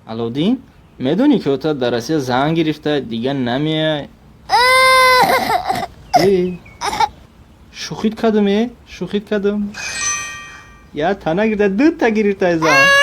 Аловдин, медонӣ, ки ота дар Россия зан гирифта, дига намеяй? Э, шӯхит кардам, э, шӯхит кардам. Я тана гирифта, дута гирифтай зан.